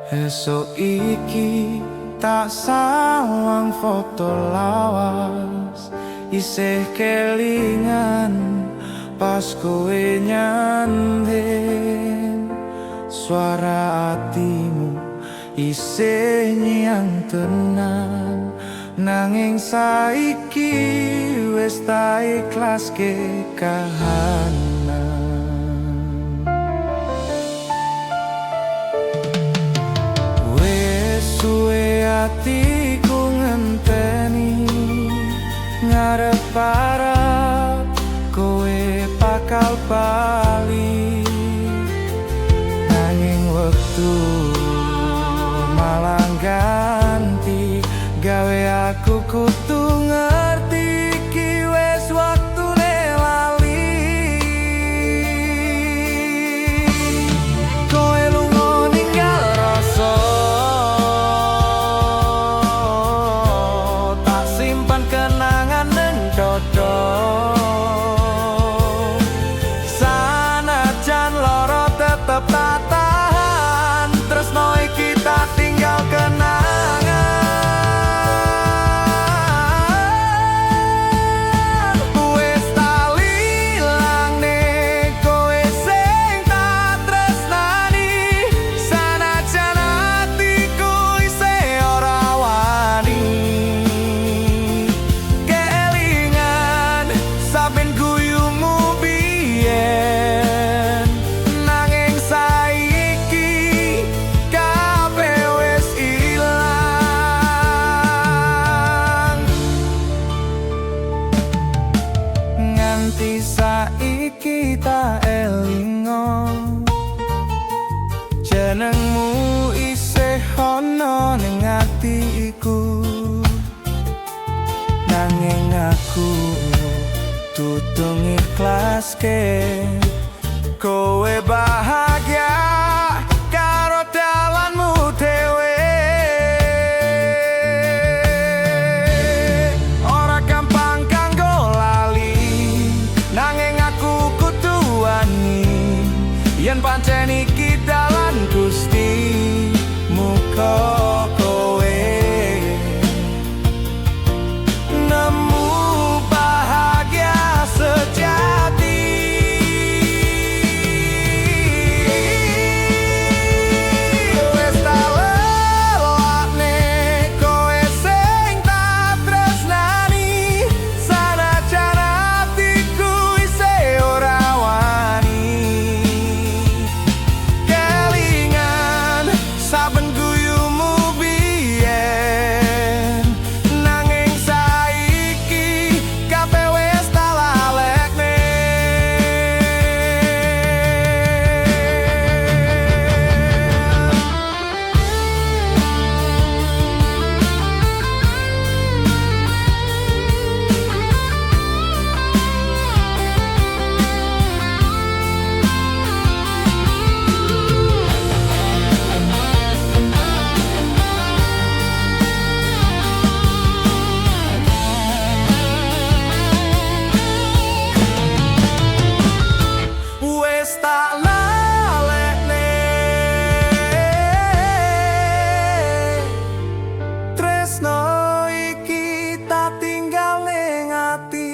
Esuk iki tak sawang foto lawas, isih kelingan pas kowe nyanding. Suara atimu isih nyang tenan, nanging saiki wis tak ikhlaske kahanan. Wis suwe atiku ngenteni, ngarep-arep kowe bakal bali, nanging wektu malah ganti gawe aku kudu ngerti iki wis waktune lali. Kowe lunga ninggal rasa, tak simpan kenangan neng dodo. Sanajan loro tetep tak tahan, tresno iki tak tinggal kenangan. Wis tak ilangne kowe sing tak tresnani, sanajan atiku isih ora wani. Kelingan saben guyumu biyen, nanging saiki kabeh wis ilang. Nganti saiki tak elingo, jenengmu isih ana ning atiku, nanging aku kudu ngiklaske kowe bahagia karo dalanmu dhewe. Ora gampang kanggo lali, nanging aku kudu wani yen pancen iki dalan Gusti. Muga kowe nemu bahagia sejati. Wis tak lelakne kowe sing tak tresnani, sanajan atiku isih ora wani. Kelingan saben guyumu biyen, nanging saiki kabeh wis tak lalekne. Wis tak lalekne tresno iki tak tinggal ning ati.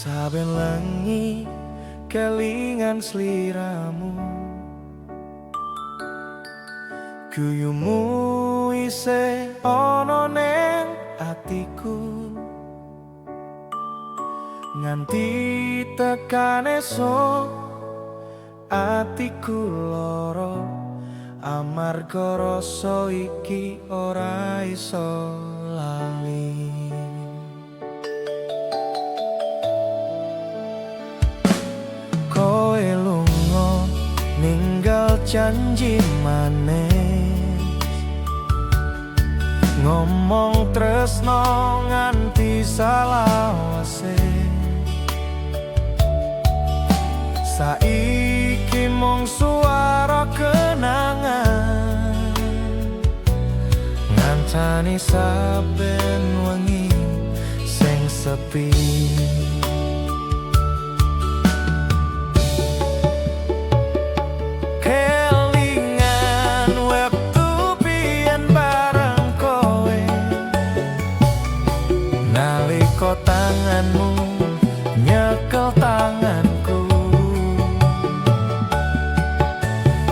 Saben wengi kelingan sliramu, guyumu isih ana ning atiku, nganti tekan esuk atiku lara amarga rasa iki ora iso lali. janji manis, ngomong tresno nganti salawase. Saiki mung suara kenangan, ngancani saben wengi sing sepi. Kelingan wektu biyen bareng kowe, nalika tanganmu nyekel tanganku.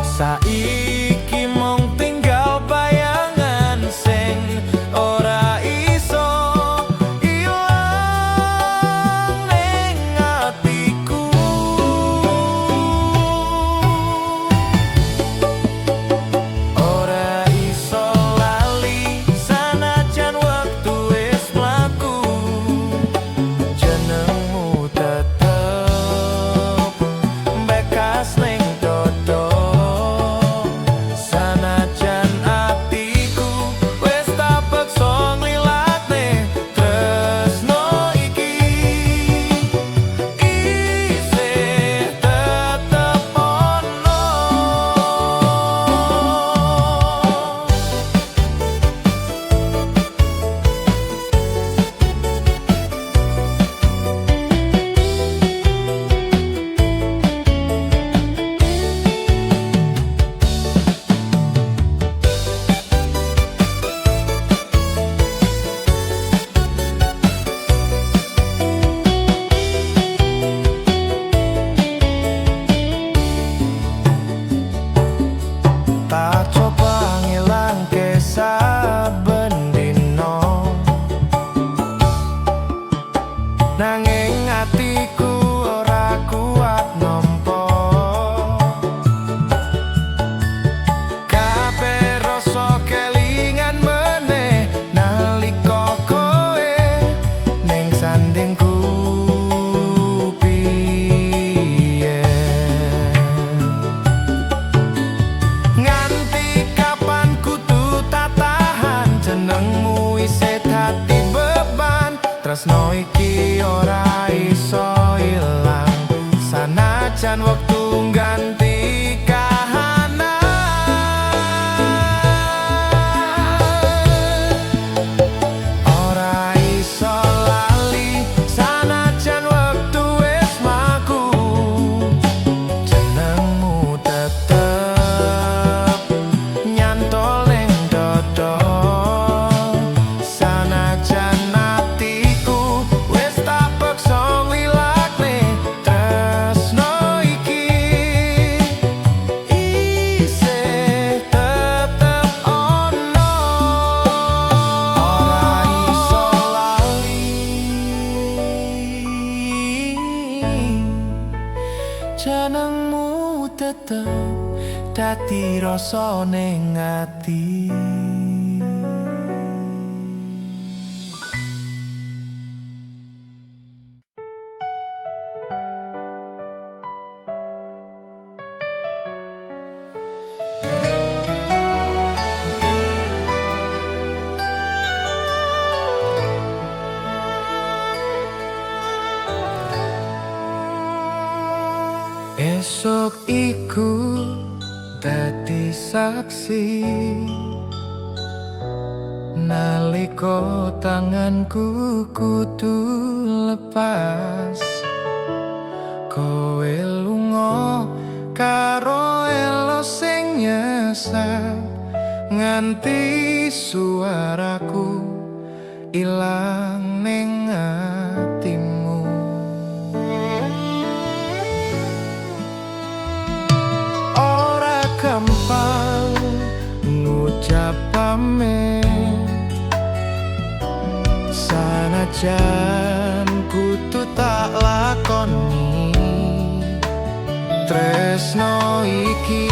Saiki mung tinggal bayangan sing ora iso ilang ning atiku. Ora iso lali sanajan wektu wis mlaku, jenengmu tetep bekas ning dodo. Sanajan atiku wis tak peksa nglilakne tresno iki, isih tetep ono. Tak coba ngilangke saben dina, nanging atiku ora kuat nampa. Kabeh rasa kelingan meneh nalika kowe ning sandingku biyen. Nganti kapan kudu tak tahan, jenengmu isih dadi beban. Tresno iki ora iso ilang sanajan wektu ngganti kahanan. Ora iso lali sanajan wektu wis mlaku, jenengmu tetep nyantol ning dodo. Sanajan atiku wis tak peksa nglilakne tresno iki, isih tetep ono. Ora iso lali jenengmu tetep dadi rasa ning ati. Esuk iku dadi saksi nalika tanganku kudu lepas. Kowe lunga karo elo sing nyesat, nganti suaraku ilang ning atimu. Ora gampang ngucap pamit, sanajan kudu tak lakoni. Tresno iki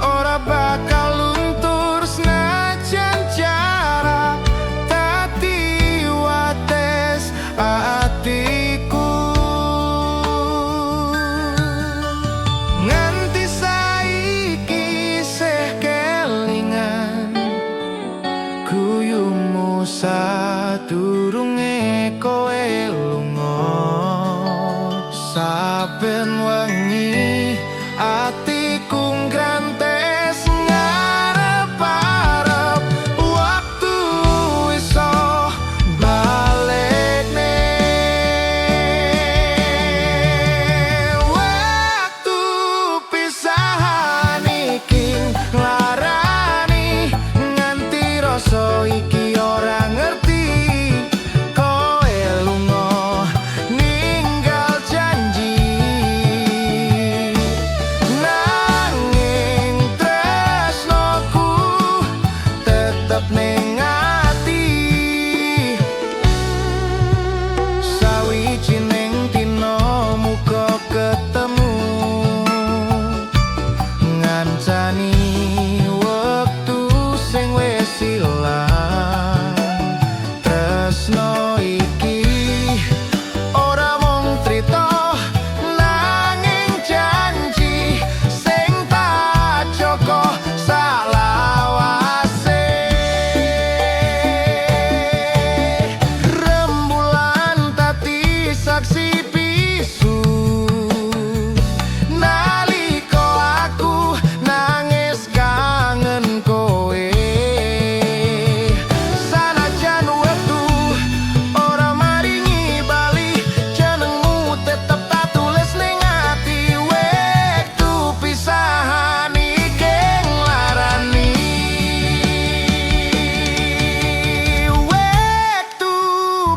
ora bakal luntur senajan jarak dadi wates atiku. Nganti saiki Tresno iki ora mung trita, nanging janji sing tak jaga salawase. Rembulan dadi saksi bisu nalika aku nangis kangen kowe. Sanajan wektu ora maringi bali, jenengmu tetep tak tulis ning ati. Wektu pisahan iki nglarani. Wektu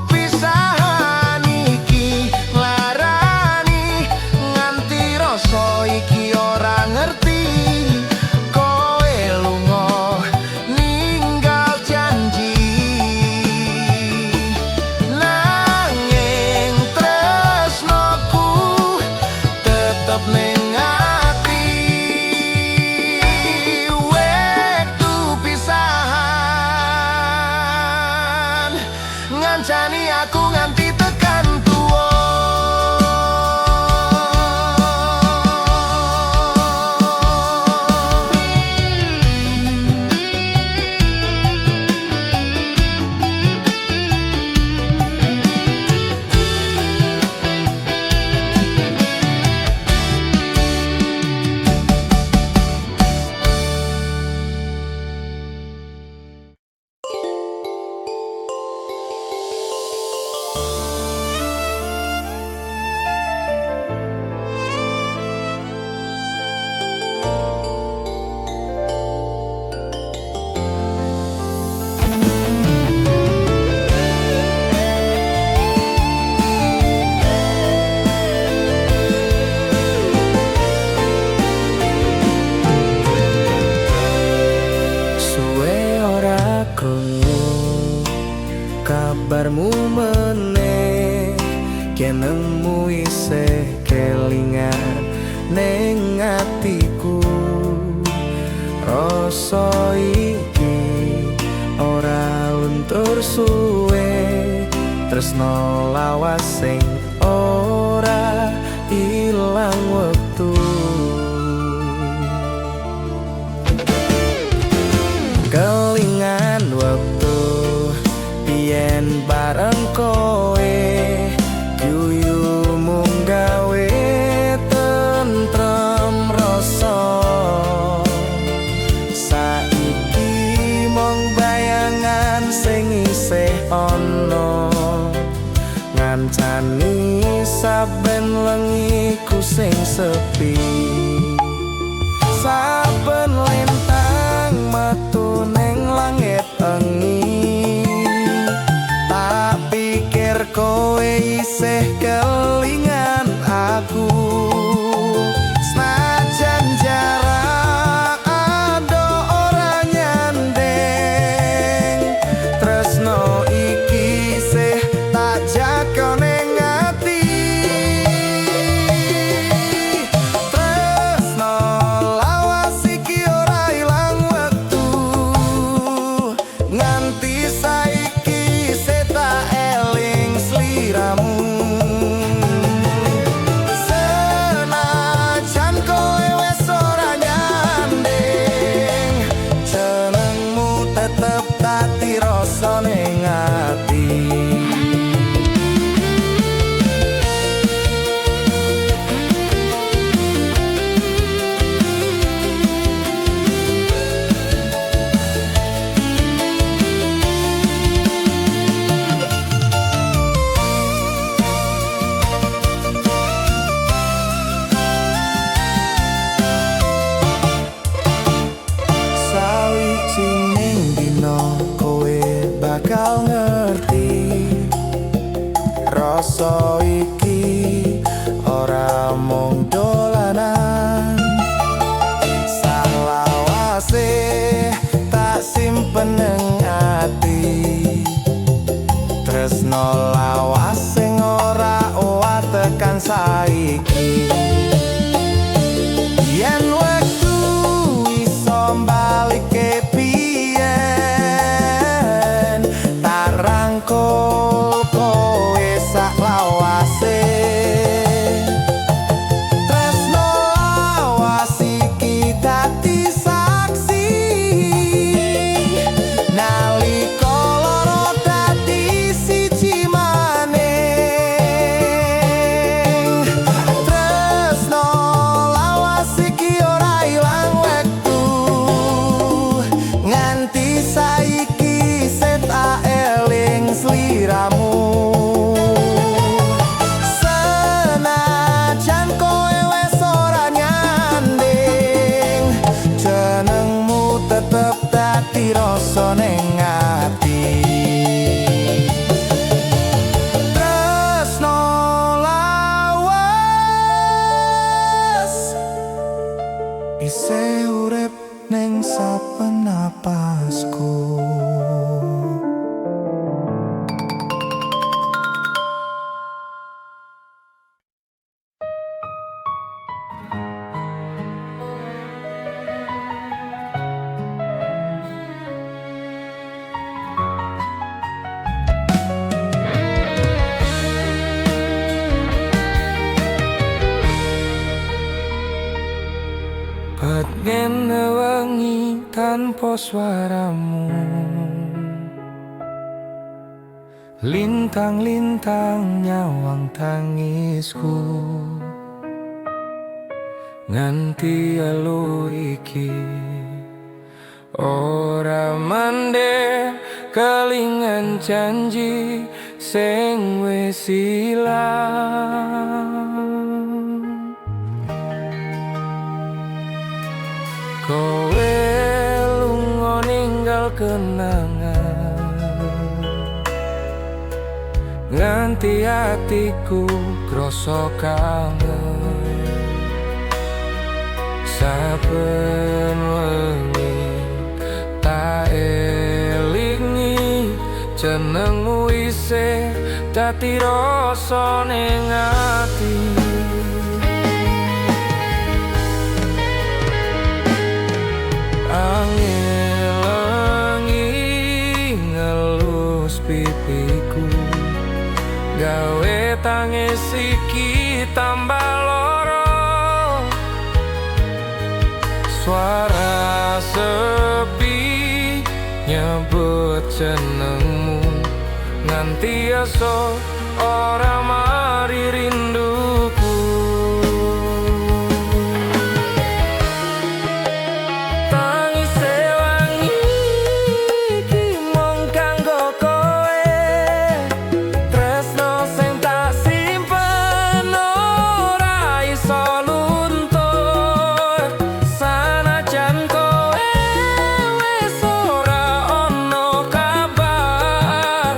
pisahan iki nglarani, nganti rasa iki ora ngerti. Kowe lunga ninggal janji, nanging tresnoku tetep ning ati. Wektu pisahan ngancani aku nganti tekan tuwa. Suwe ora krungu kabarmu meneh, jenengmu isih kelingan ning atiku. Rasa iki ora luntur suwe, tresno lawas sing ora ilang wektu. Kelingan wektu biyen bareng kowe, guyumu gawe tentrem rasa. Saiki mung bayangan sing isih ana, ngancani saben lengiku sing sepi. Saben lintang metu ning langit engi, tak pikir kowe isih kelingan aku. Senajan jarak adoh ora nyanding, tresno iki isih tak jaga ning ati. Tresno lawas iki ora ilang wektu, nganti saiki isih tak eling sliramu. Senajan kowe wis ora nyanding, jenengmu tetep dadi rasa ning ati. Sawijining dina kowe bakal ngerti, rasa iki ora mung dolanan. Salawase tak simpen ning ati, tresno lawas sing ora owah tekan saiki. Yen wektu iso balik biyen, tak rangkul. tanpa suaramu. Lintang-lintang nyawang tangisku, nganti elu iki ora mandek, kelingan janji sing wis ilang. Kowe lunga ninggal kenangan, nganti atiku krasa kangen. Saben wengi tak elingi jenengmu, isih dadi rasa ning ati. Angin wengi ngelus pipiku, gawe tangis iki tambah loro. Suara sepi nyebut jenengmu, nganti esuk ora mari rinduku. Tangis wengi iki mung kanggo kowe. Tresno sing tak simpen ora iso luntur. Sanajan kowe wis ora ono kabar,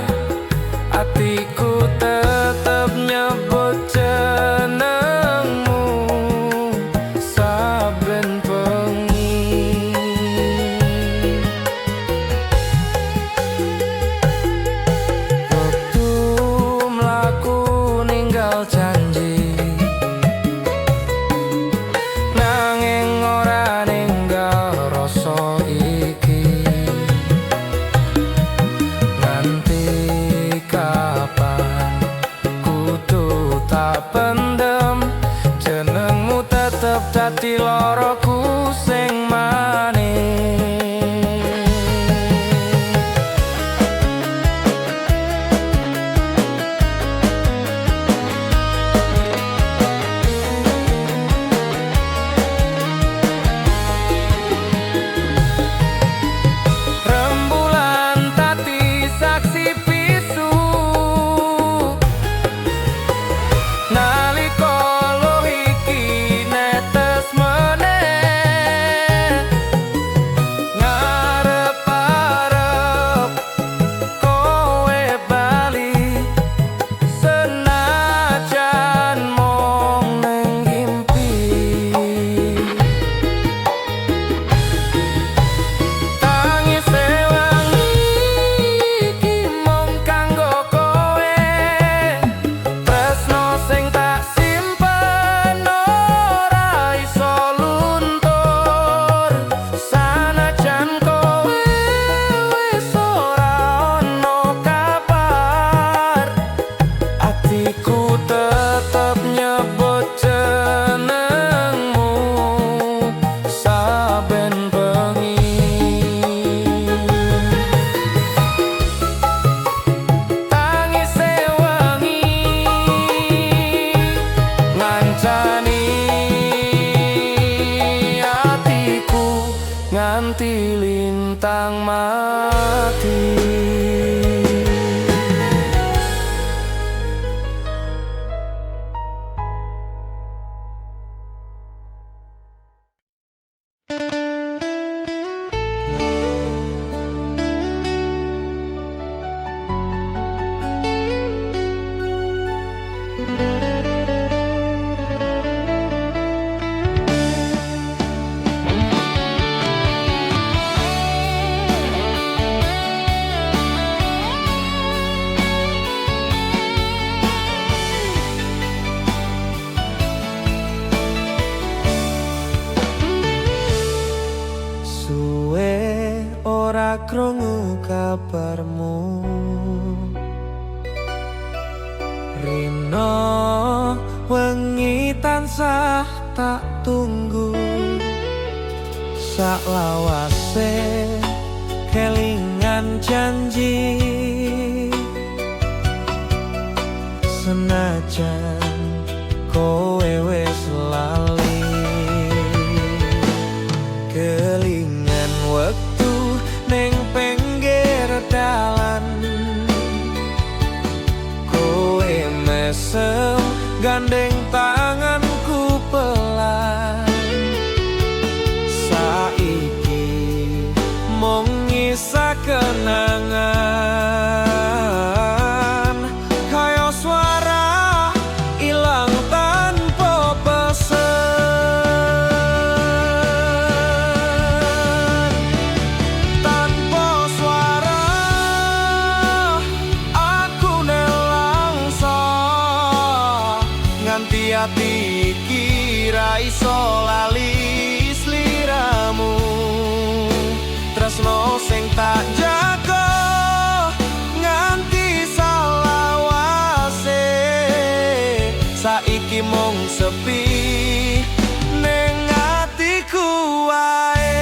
atiku tetep nyebut jenengmu saben bengi. Wektu mlaku ninggal janji, nanging ora ninggal rasa iki. Nganti kapan kudu tak pendem, jenengmu tetep dadi loroku sing manis. Rembulan dadi saksi bisu nalika luh iki netes meneh. Ngarep-arep kowe bali, senajan mung ning impi. Tangis wengi iki mung kanggo kowe. Tresno sing tak simpen ora iso luntur. Sanajan kowe wis ora ono kabar, atiku tetep nyebut jenengmu saben bengi. Tangis wengi ngancani atiku nganti lintang mati. Suwe ora krungu kabarmu, rino wengi tansah tak tunggu. Saklawase kelingan janji, senajan kowe wis lali. Kelingan wektu ning pinggir dalan, kowe mesem gandeng tanganku pelan. Saiki mung nyisa kenangan, kaya suara ilang tanpa pesen. Tanpa suara aku nelangsa, nganti ati iki ra iso lali sliramu. Tresno sing tak jaga nganti salawase, saiki mung sepi ning atiku wae.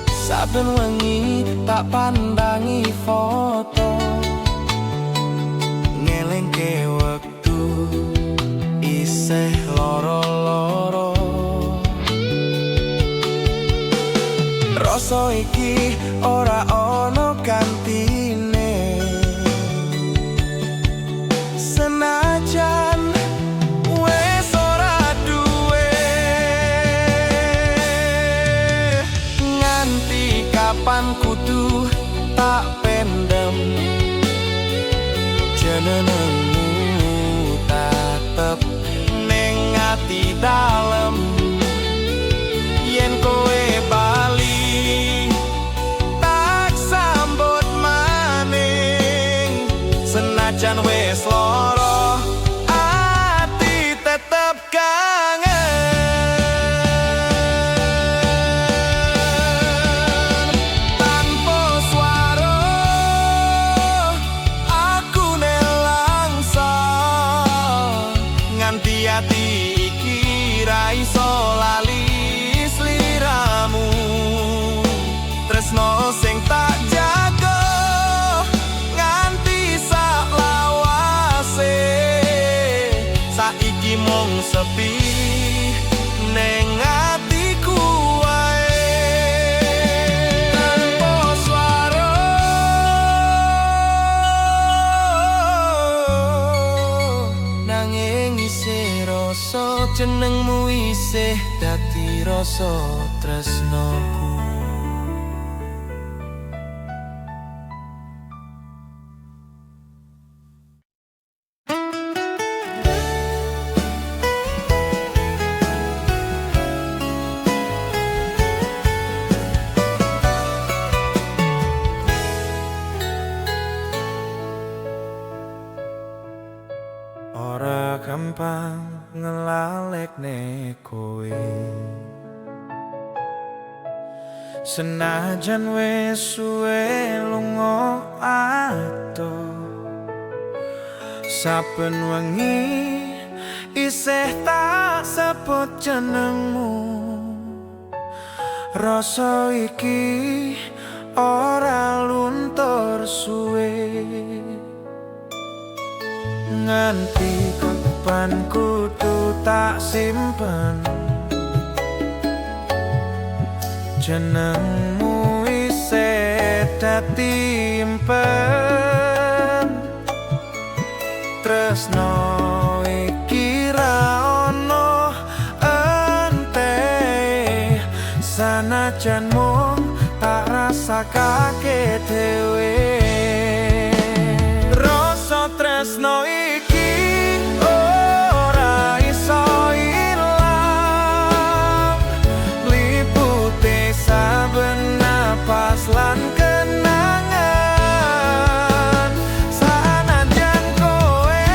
Saben wengi tak pandangi foto, ngelingke wektu isih loro-loro. Rasa iki ora ana gantine, senajan wis ora duwe. Nganti kapan kudu tak pendem jenengmu, tetep ning ati dalem. Yen kowe bali tak sambut maning, senajan wis loro ati tetep kangen. Tanpa suara aku nelangsa, nganti ati iki ra iso lali sliramu. Tresno sing tak jaga nganti saklawase, saiki mung sepi ning atiku wae. Tanpa suara nanging isih rasa jenengmu isih dadi rasa tresnoku. Ora gampang ngelalekne kowe, senajan wis suwe lunga adoh. Saben wengi isih tak sebut jenengmu, rasa iki ora luntur suwe. Nganti kapan kudu tak simpen jenengmu isih dadi impen. Tresno iki ra ono ente, sanajan mung tak rasakake dhewe. Rasa tresno iki ora iso ilang, liputi saben napas lan kenangan. Sanajan kowe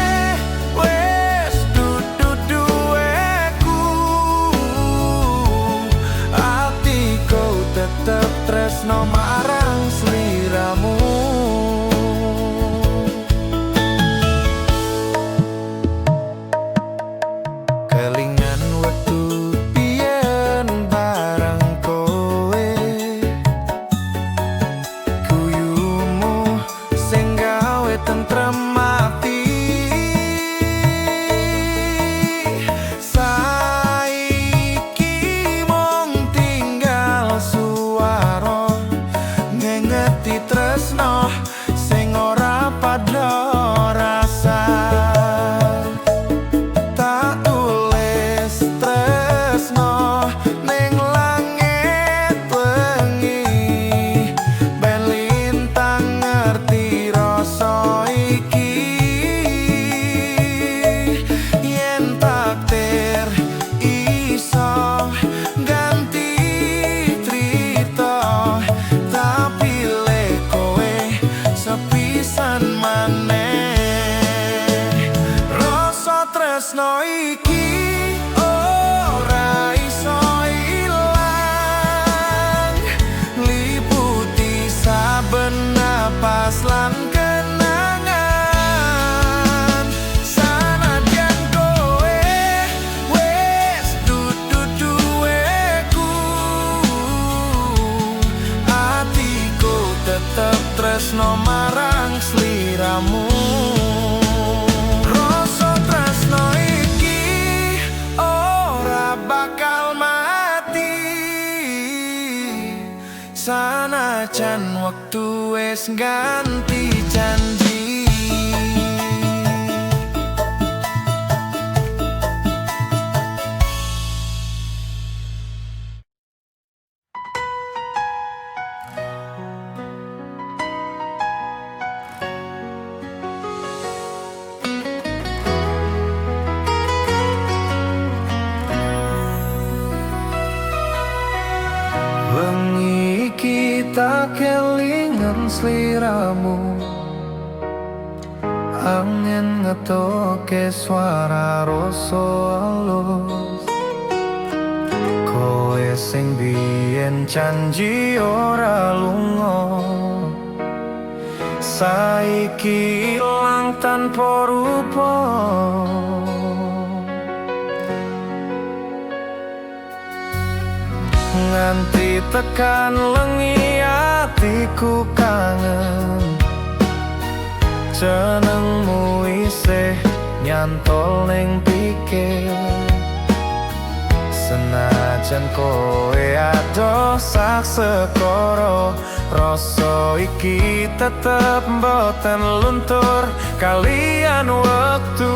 Tresno iki ora iso ilang, liputi saben napas lan kenangan. Sanajan kowe wis dudu duweku, atiku tetep tresno marang sliramu. Rasa tresno iki ora bakal mati, sanajan wektu wis ganti janji. Wengi iki tak kelingan sliramu. Angin ngetoke suara rasa alus. Kowe sing biyen janji ora lunga, saiki ilang tanpa rupa. Nganti tekan lengi atiku kangen, jenengmu isih nyantol ning pikir. Senajan kowe adoh sak sekoro, rasa iki tetep mboten luntur kalian wektu.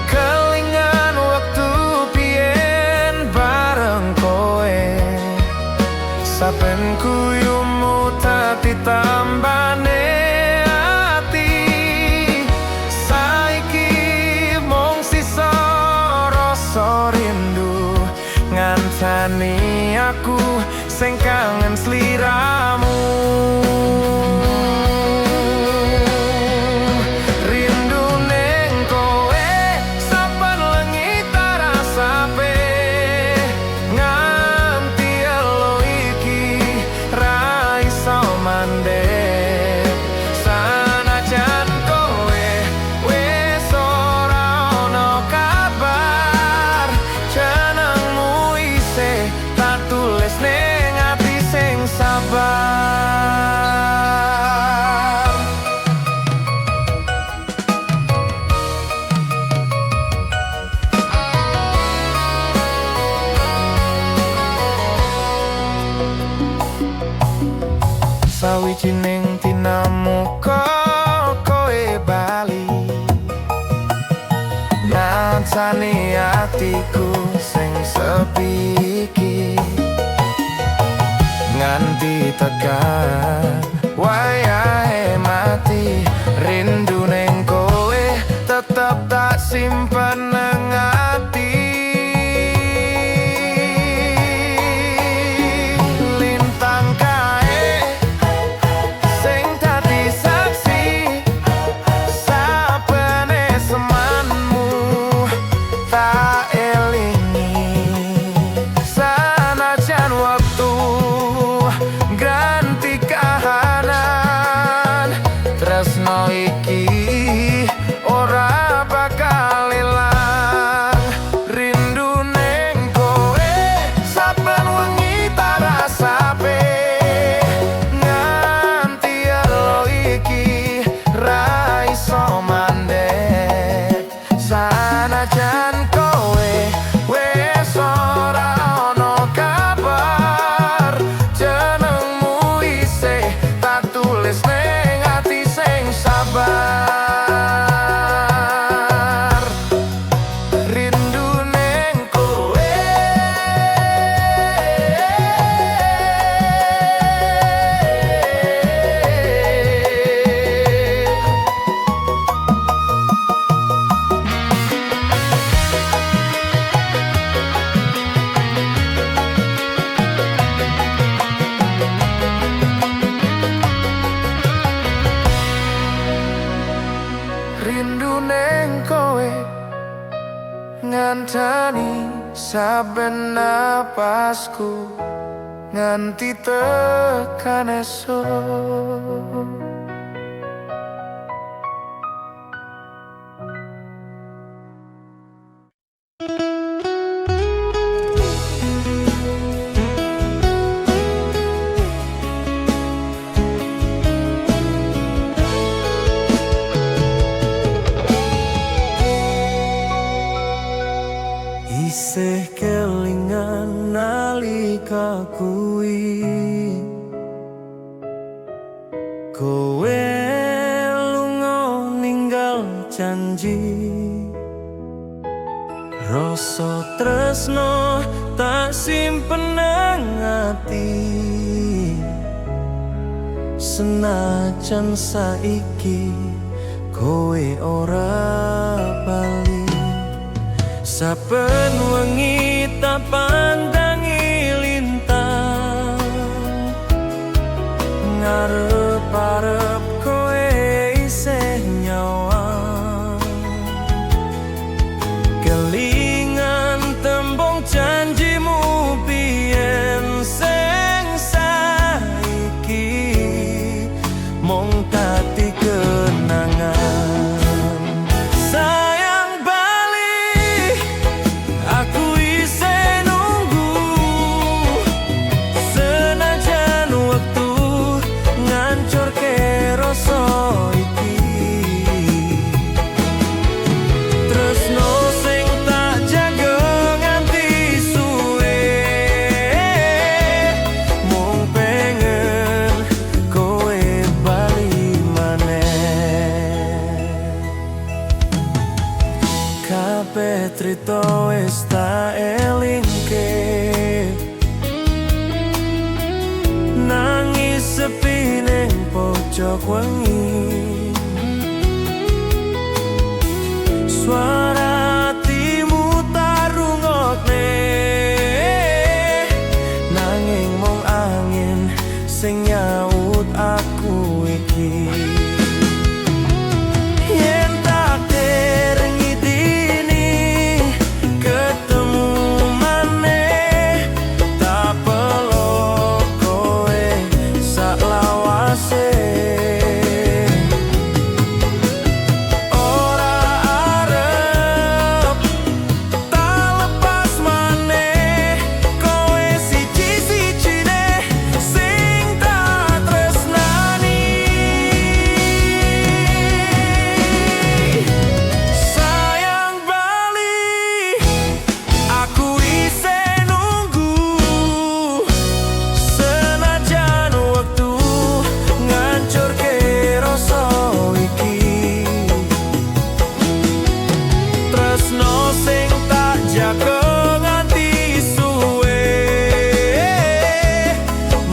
Kelingan wektu biyen bareng kowe, saben guyumu dadi tambane ati. Saiki mung sisa rasa rindu ngancani aku sing kangen sliramu. Rindu ning kowe saben lengi tarasape, nganti elo iki ra iso mandek. Sanajan kowe wis ora ono kabar, jenengmu isih tak tulis ning ati sing sabar. Sawijining dina muga kowe bali, ngancani atiku sing sepi iki. Nganti tekan wayahe mati, rindu ning kowe tetep tak simpen nang ati. Lintang kae sing dadi saksi sabene semanmu tak elingi. Sanajan wektu ganti kahanan, Kancani saben napasku nganti tekan esuk. Isih kelingan nalika kuwi kowe lunga ninggal janji, rasa tresno tak simpen nang ati, senajan saiki kowe ora bali. Saben wengi tak pandangi lintang, ngarep-arep kowe isih nyawang. Kelingan tembung janjimu biyen sing saiki mung dadi kenangan. Sayang bali, aku isih nunggu, senajan wektu ngancurke rasa iki. Tresno sing tak jaga nganti suwe, mung pengen kowe bali maneh. Kabeh trito wis tak elingke, nangis sepi ning pojok wengi. Suara hatimu tak rungokne, nanging mung angin sing nyaut aku iki. Yen takdir ngidini ketemu maneh, tak peluk kowe saklawase. Ora arep tak lepas maneh, kowe siji-sijine sing tak tresnani. Sayang bali, aku isih nunggu, senajan wektu ngancurke rasa iki. Tresno sing tak jaga nganti suwe,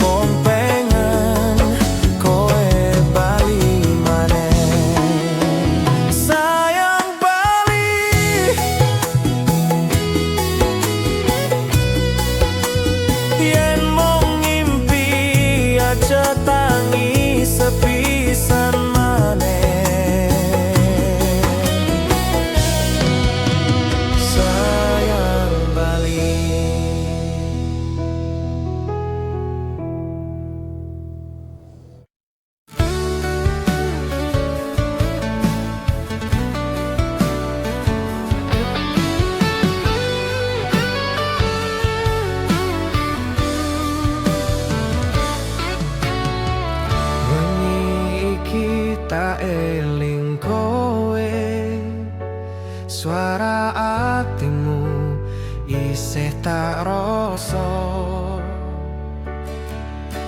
mung pengen kowe bali maneh. Sayang bali, yen mung ngimpi aja tangi sepisan maneh. Sayang bali. Wengi iki tak eling kowe, suara atimu isih tak rasa.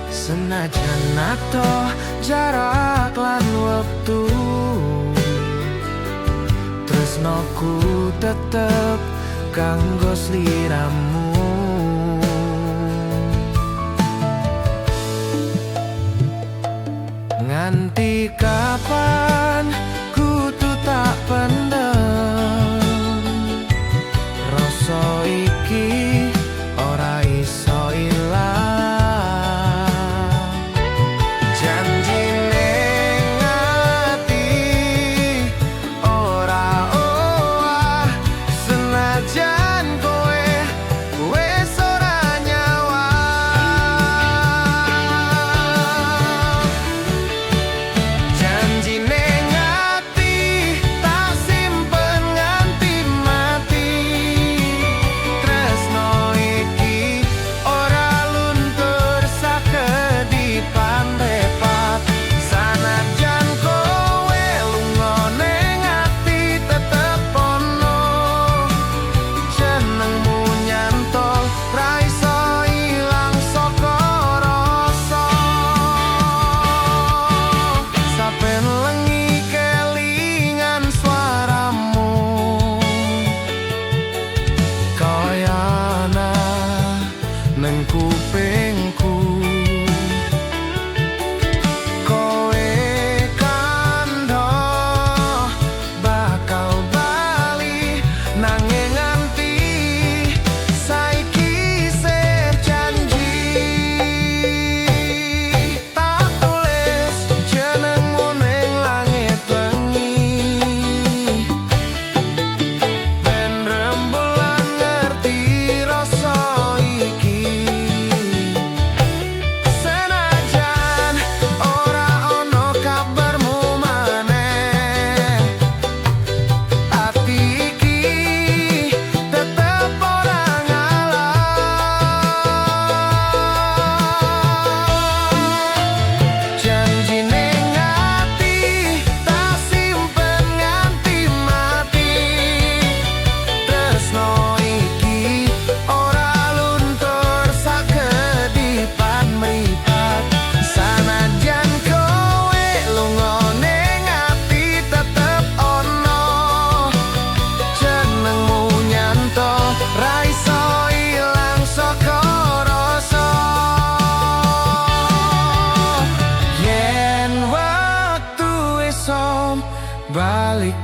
Senajan adoh jarak lan wektu, tresnoku tetep kanggo sliramu. Nganti kapan kudu tak pendem, rasa iki ora iso ilang. Janji ning ati ora owah, senajan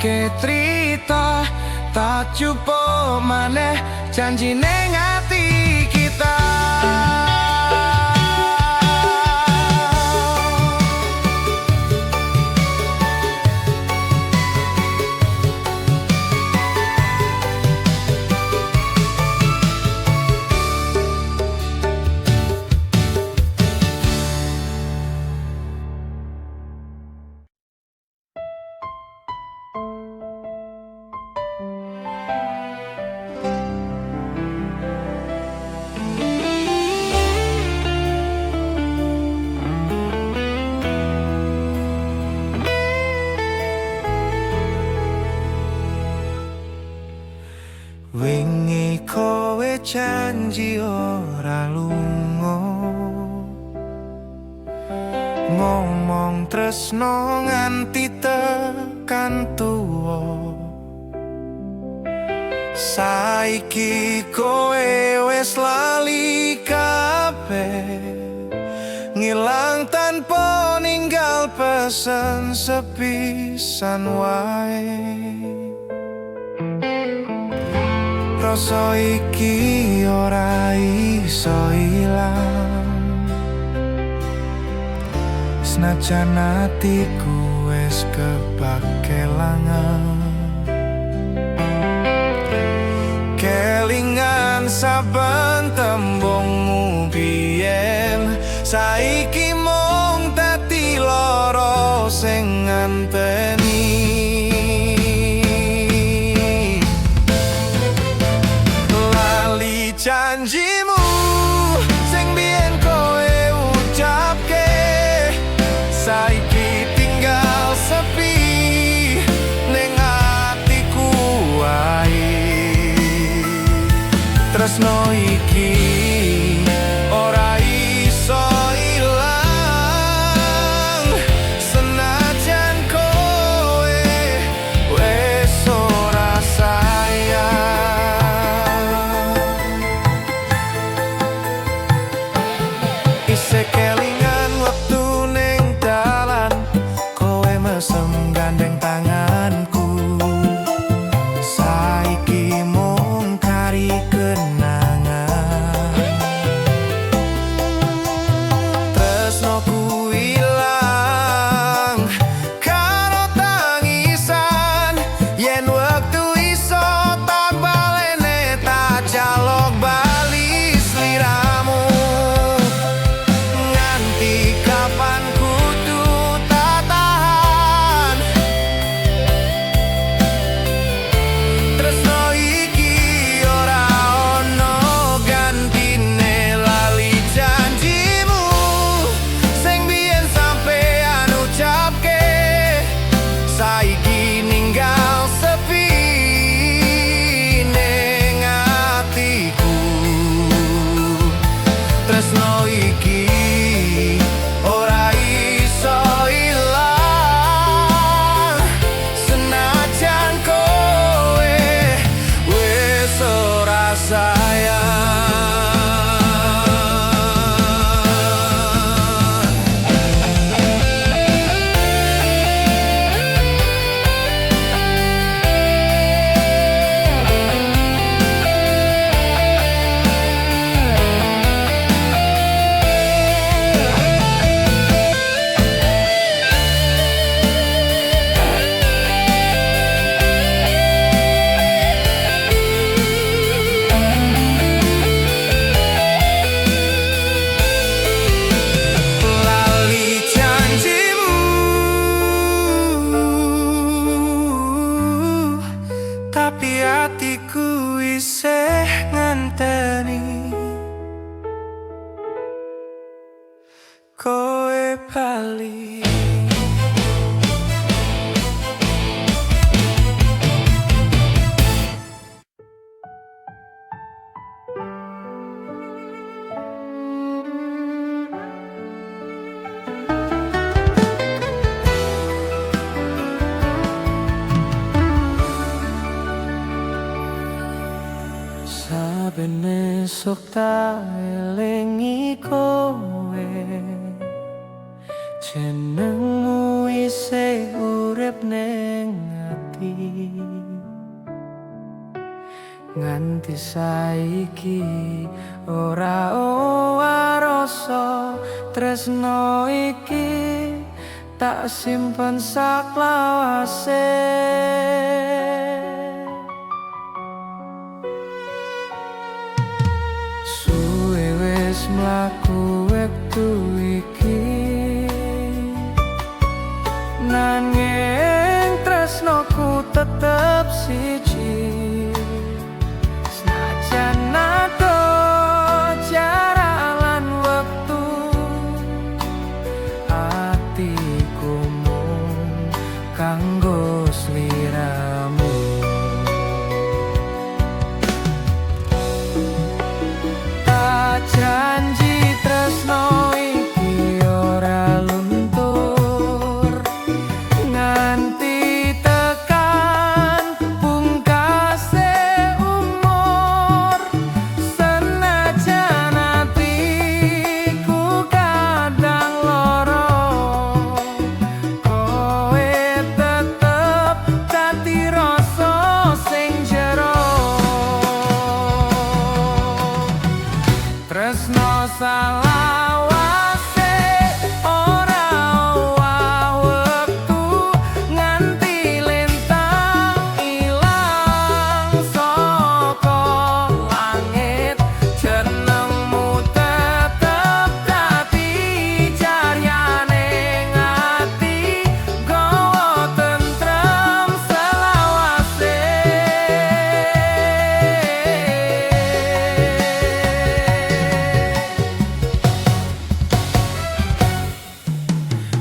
Akeh trita tak jupuk maneh janji ning ati kita. Wingi kowe janji ora lunga, ngomong tresno nganti tekan tuwa. Saiki kowe wis lali kabeh, ngilang tanpa ninggal pesen sepisan wae. Rasa iki ora iso ilang, senajan atiku wis kebak kelangan. Kelingan saben tembungmu biyen, saiki mung dadi lara sing nganteni. Lali janjimu sing biyen kowe ucapke, saiki tinggal sepi ning atiku wae. Tresno iki ora iso ilang, senajan kowe wis ora sayang. Isih kelingan wektu ning dalan, kowe mesem gandeng tanganku. Saiki mung kari kenangan. Tresnoku ilang karo tangisan, yen wektu iso tak balene tak jaluk bali sliramu. Nganti kapan kudu tak tahan, tresno iki ora ono gantine. Lali janjimu sing biyen sampean ucapke, saiki ninggal sepi ning atiku. Tresno iki ora iso ilang, senajan kowe wis ora sayang. Lali janjimu, tapi atiku isih ngenteni kowe bali. Saben esuk tak elingi kowe, jenengmu isih urip ning ati. Nganti saiki ora owah rasa tresno iki, tak simpen saklawase. Suwe wis mlaku wektu iki, nanging tresnoku tetep siji. Senajan adoh jarak lan wektu, atiku mung kanggo sliramu. Tak janji tresno iki ora luntur, nganti tekan pungkase umur. Senajan atiku kadang loro, kowe tetep dadi rasa sing jero. Tresno salawase ora owah wektu, nganti lintang ilang saka langit, jenengmu tetep dadi cahyane ati, gawa tentrem selawase.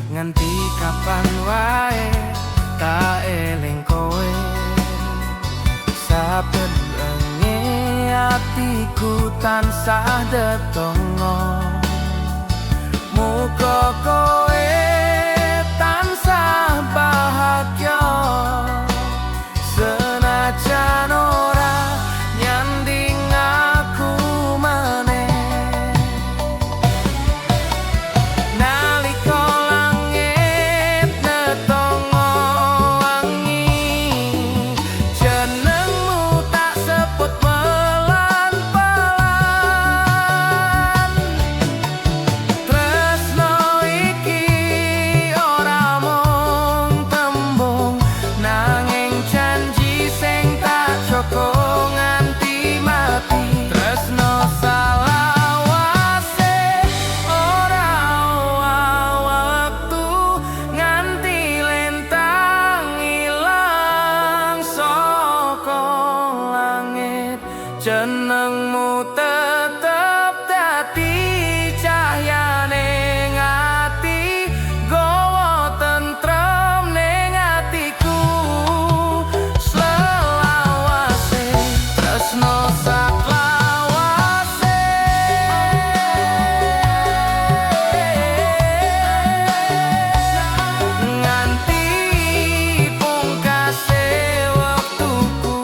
Nganti kapan wae tak eling kowe, saben wengi atiku tansah dedonga. Muga kowe tansah bahagia, senajan ora nyanding aku maneh. Nalika langit netongo wangi, jenengmu tak sebut pelan-pelan. Tresno iki ora mung tembung, nanging janji sing tak jaga nganti mati. Tresno salawase ora owah wektu, nganti lintang ilang saka langit, jenengmu tetep dadi cahyane ati, gawa tentrem ning atiku selawase. Tresno saklawase nganti pungkase wektuku.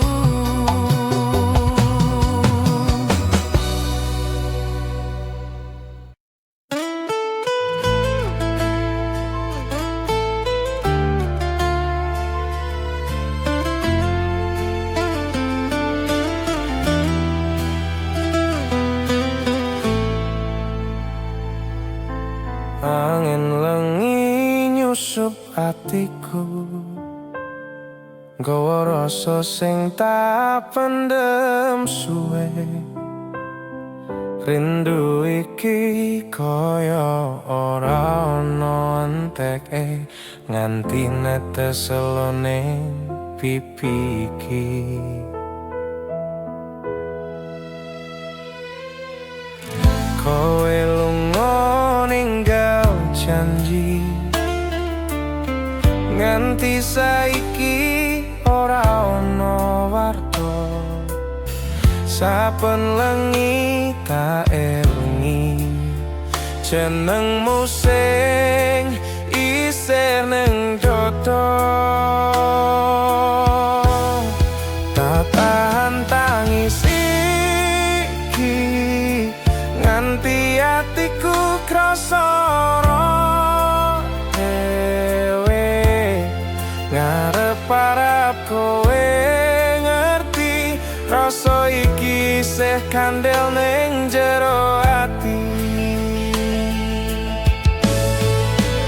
Angin lengi nyusup atiku, gawa rasa sing tak pendem suwe. Rindu iki kaya ora ana enteke, nganti netes elone pipi iki. Kowe lunga ninggal janji, nganti saiki ora ana warta. Saben lengi tak elingi jenengmu sing isih ning dodo. Tak tahan tangis iki, nganti atiku krasa dhewe. Ngarep arep kowe ngerti rasa nyandel ning jero ati.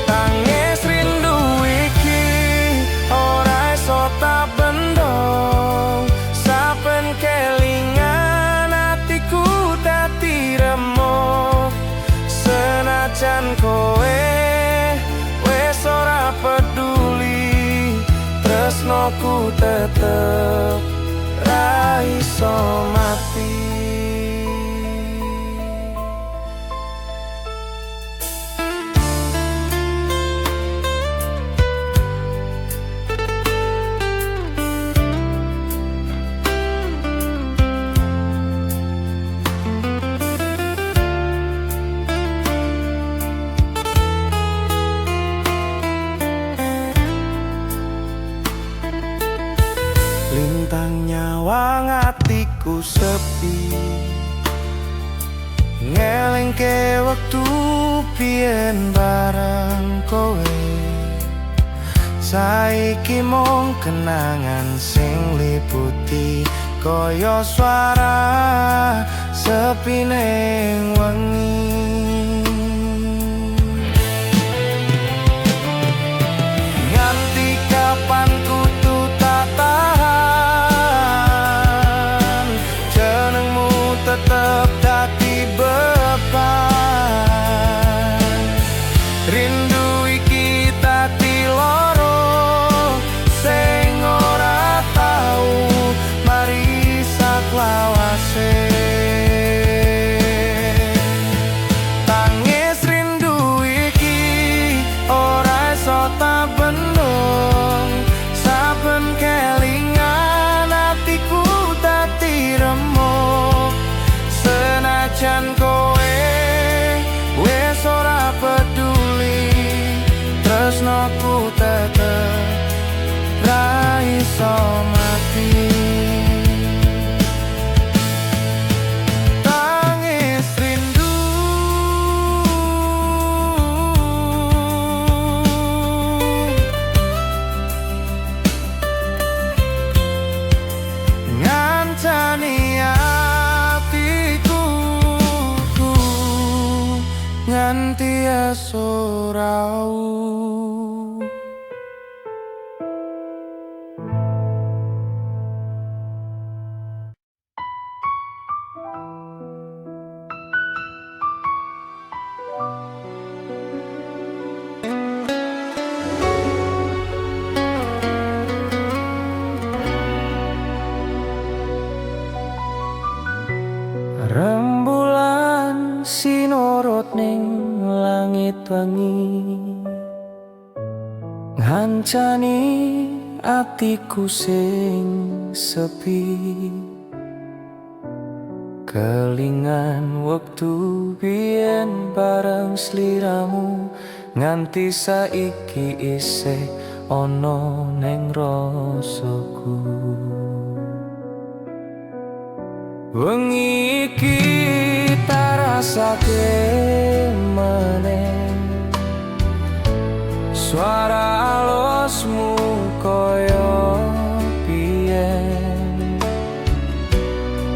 Tangis rindu iki ora iso tak bendong. Saben kelingan atiku dadi remuk. Senajan kowe wis ora peduli, tresnoku tetep ra iso mati. Lintang nyawang atiku sepi, ngelingke wektu biyen bareng kowe. Saiki mung kenangan sing liputi, kaya suara sepi ning wengi. Nganti kapan kudu tak tahan, jenengmu tetep dadi beban. Rindu iki dadi loro sing ora tau mari saklawase. Tangis rindu iki ora iso tak bendung. Saben kelingan atiku dadi remuk. Senajan kowe wis ora peduli, tresnoku tetep ra iso mati. Tangis rindu ngancani atiku nganti esuk raup. Rembulan sinorot ning langit wengi, ngancani atiku sing sepi. Kelingan wektu biyen bareng sliramu, nganti saiki isih ana ning rasaku. Wengi iki tak rasake meneh, suara alosmu koyo biyen.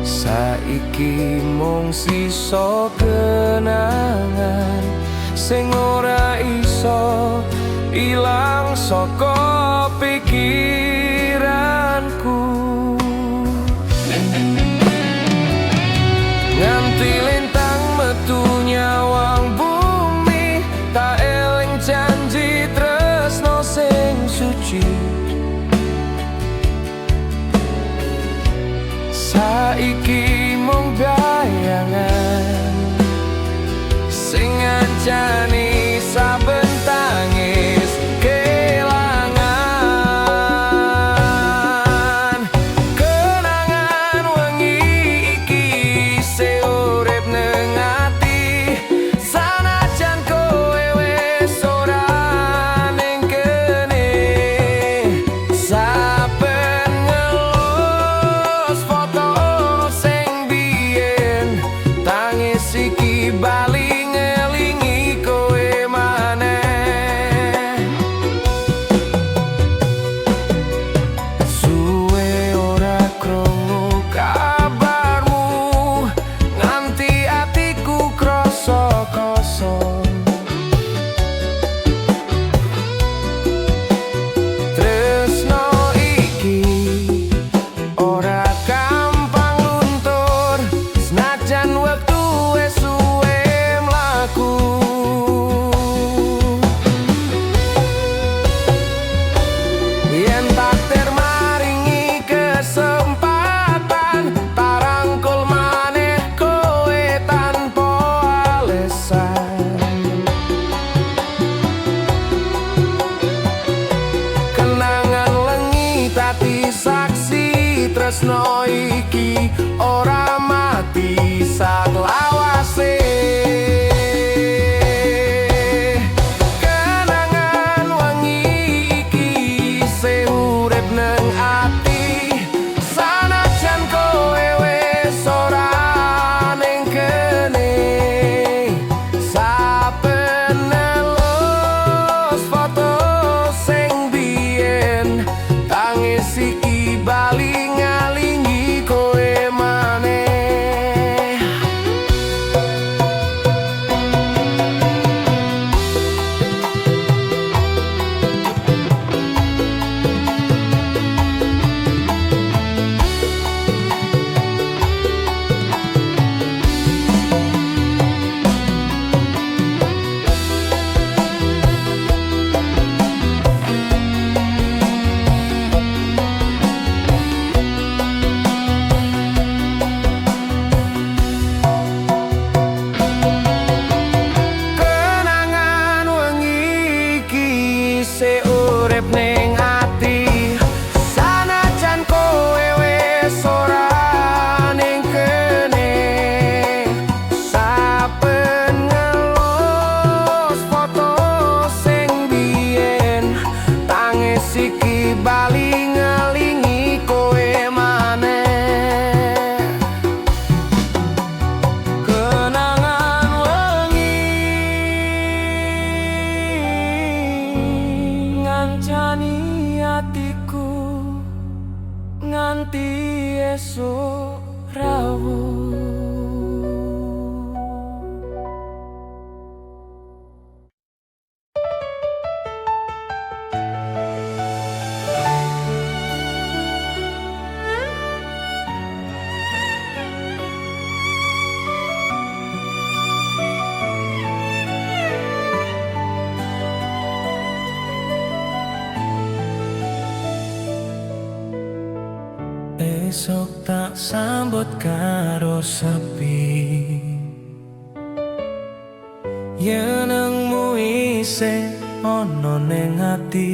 Saiki mung sisa kenangan sing ora iso ilang saka pikiranku. Nganti lintang metu nyawang bumi, tak eling janji tresno sing suci. Saiki mung bayangan sing ngancani saben tangis kelangan. Tresno iki ora mati saklawase. Kenangan wengi iki isih urip neng ati. Sanajan kowe wis ora ning kene, saben ngelus foto sing biyen, tangis iki bali ngelingi kowe maneh. Kenangan wengi iki isih urip ning ati. Sanajan kowe wis ora ning kene, saben ngelus foto sing biyen, tangis iki bali ngelingi kowe maneh. Kenangan wengi ngancani atiku nganti esuk rawuh. Esok tak sambut karo sepi, Yenengmu isih ana ning ati.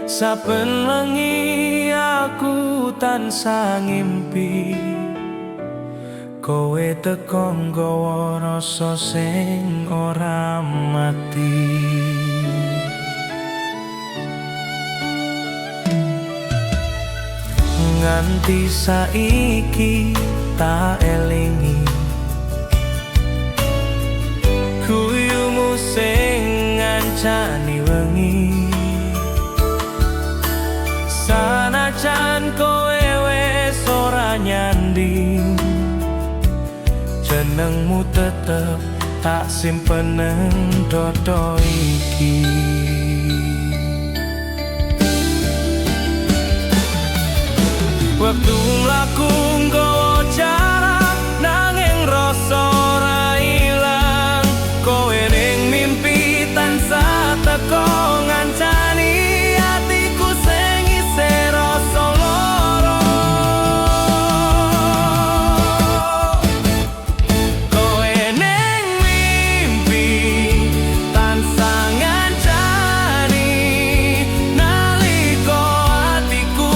Saben wengi aku tansah ngimpi, kowe teko nggawa rasa sing ora mati. Nganti saiki tak elingi guyumu sing ngancani wengi. Sanajan kowe wis ora nyanding, jenengmu tetep tak simpen nang dodo iki. Wektu mlaku nggawa jarak, nanging rasa ora ilang. Kowe ning mimpi tansah teko ngancani atiku sing isih rasa lara. Kowe ning mimpi tansah ngancani nalika atiku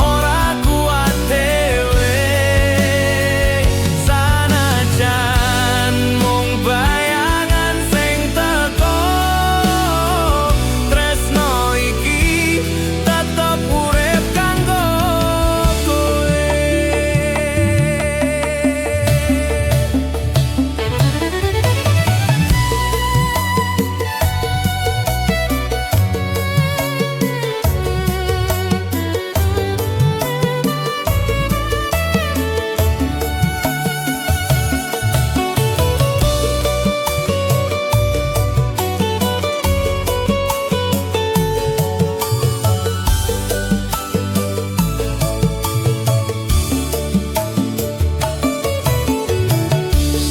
ora kuat dhewe. Sanajan mung bayangan sing teko, tresno iki tetep urip kanggo kowe.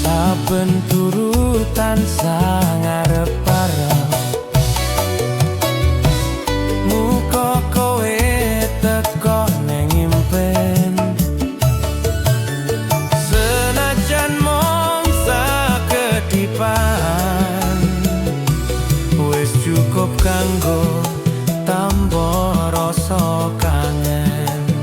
Saben turu tansah ngarep-arep muka kowe teko ning impen. Senajan mung sakedipan, wis cukup kanggo tamba rasa kangen.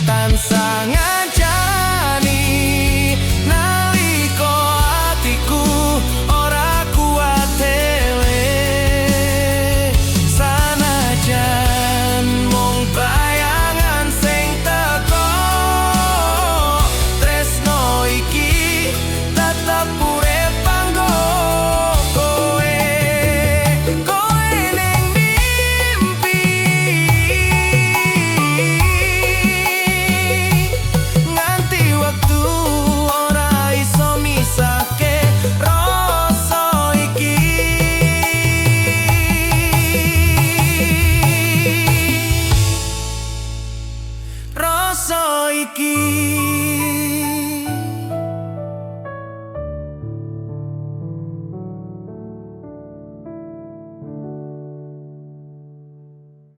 Tansah ngancani nalika atiku ora kuat dhewe. Sanajan mung bayangan sing teko, tresno iki tetep urip kanggo kowe. Kowe ning mimpi, nganti wektu ora iso misahke rasa iki. Rasa iki.